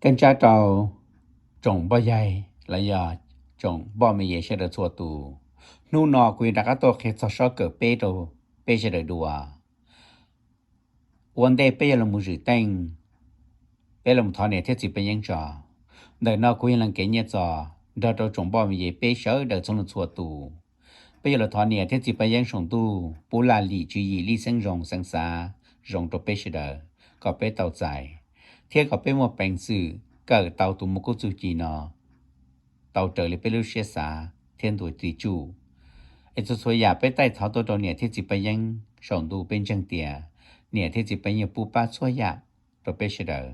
Kab ntsab rau tsoom npoj yaig los yog tsoom npoj me ye sawv daws txhua tus, hnub no kuv yuav rov qab tuaj qhia txog sob kawm peb rau peb sawv daws dua. Ua ntej peb yuav los mus zwm teej, peb los thov niam thiab txiv paj yeeb tso. Ntawm no kuv yog Leej Kev Nyiaj Txos nrog rau tsoom npoj me ye peb sawv daws txhua leej txhua tus, peb yuav los thov niam thiab txiv paj yeeb saum ntuj pub laj lim tswv yim lij xeeb zoo xeev xav zoo rau peb sawv daws kom peb tau txais thiab kom peb muaj peev xwm kawm tau tus mos kub txuj ci no tau raws li peb lub siab xav thiab ntuas txuj ci. Es txhua txhua yam peb taij thov tuaj rau niam thiab txiv paj yeeb saum ntuj, peb ntseeg tias niam thiab txiv paj yeeb yuav pub pab txhua yam rau peb sawv daws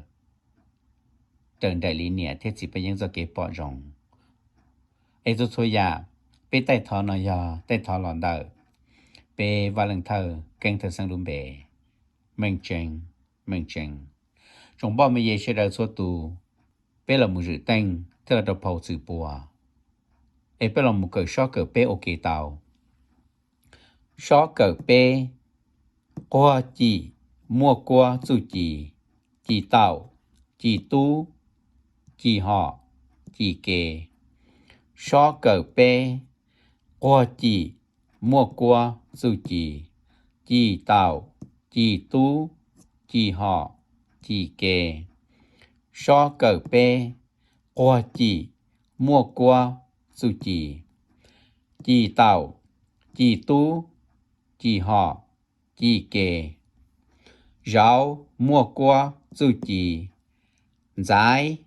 raws nraim li niam thiab txiv paj yeeb txoj kev pom zoo. Es txhua txhua yam peb taij thov no yog taij thov los ntawm peb Vaj Leej Thawj Keeb Thawj Xeeb lub npe, meej tseeb, meej tseeb. Tsoom npoj me ye sawv daws txhua tus, peb los mus zwm teej thiab los rau phau Txwm Pua, es peb los mus kawm sob kawm peb ua ke tau. Sob kawm peb, quag cim muaj kuab txuj ci, cim taum, cim tub, cim hom, cim ke. Sob kawm peb, quag cim muaj kuab txuj ci, cim taum, cim tub, cim hom, cim ke. Sob kawm peb, quag cim muaj kuab txuj ci, cim taum, cim tub, cim hom, cim ke. Zauv muaj kuab txuj ci, ntxaiv,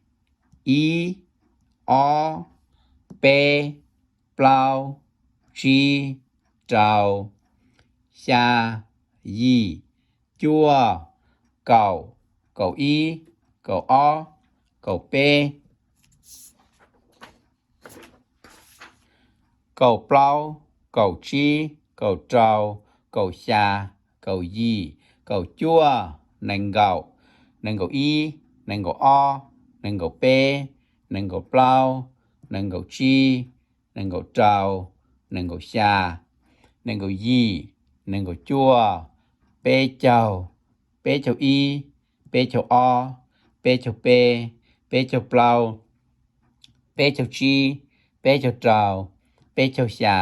ib, ob, peb, plaub, tsib, rau, xya, yim, cuaj, kaum, kaum ib, kaum ob, kaum peb, kaum plaub, kaum tsib, kaum rau, kaum xya, kaum yim, kaum cuaj, nees nkaum, nees nkaum ib, nees nkaum ob, nees nkaum peb, nees nkaum plaub, nees nkaum tsib, nees nkaum rau, nees nkaum xya, nees nkaum yim, nees nkaum cuaj, peb caug, peb caug ib, peb caug ob, peb caug peb, peb caug plaub, peb caug tsib, peb caug rau, peb caug xya,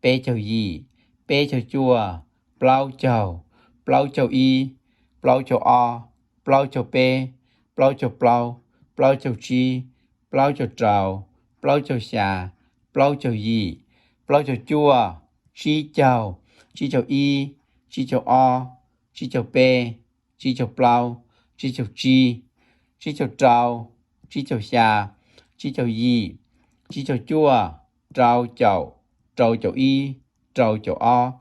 peb caug yim, peb caug cuaj, plaub caug, plaub caug ib, plaub caug ob, plaub caug peb, plaub caug plaub, plaub caug tsib, plaub caug rau, plaub caug xya, plaub caug yim, plaub caug cuaj, tsib caug, tsib caug ib, tsib caug ob, tsib caug peb, tsib caug plaub, tsib caug tsib, tsib caug rau, tsib caug xya, tsib caug yim, tsib caug cuaj, rau caum, rau caum ib, rau caum ob,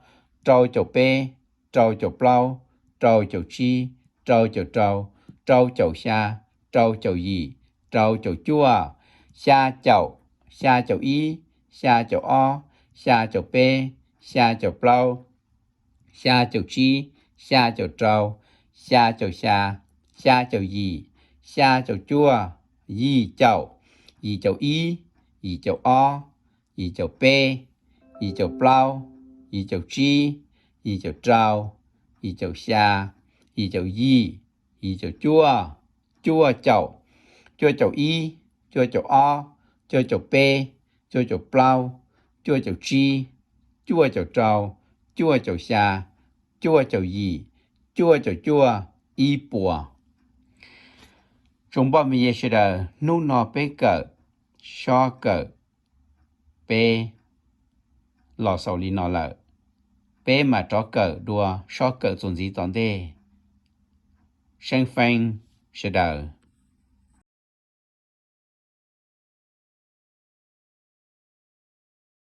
rau caum peb, rau caum plaub, rau caum tsib, rau caum rau, rau caum xya, rau caum yim, rau caum cuaj, xya caum, xya caum ib, xya caum ob, xya caum peb, xya caum plaub, xya caum tsib, xya caum rau, xya caum xya, xya caum yim, xya caum cuaj, yim caum, yim caum ib, yim caum ob, yim caum peb, yim caum plaub, yim caum tsib, yim caum rau, yim caum xya, yim caum yim, yim caum cuaj, cuaj caum, cuaj caum ib, cuaj caum ob, cuaj caum peb, cuaj caum plaub, cuaj caum tsib, cuaj caum rau, cuaj caum xya, cuaj caum yim, cuaj caum cuaj, ib puas. Tsoom npoj me ye sawv daws, hnub no peb kawm sob kawm peb los xaus li no lawm. Peb mam rov kawm dua sob kawm txuas ntxiv tom ntej. Seeb feeb sawv daws.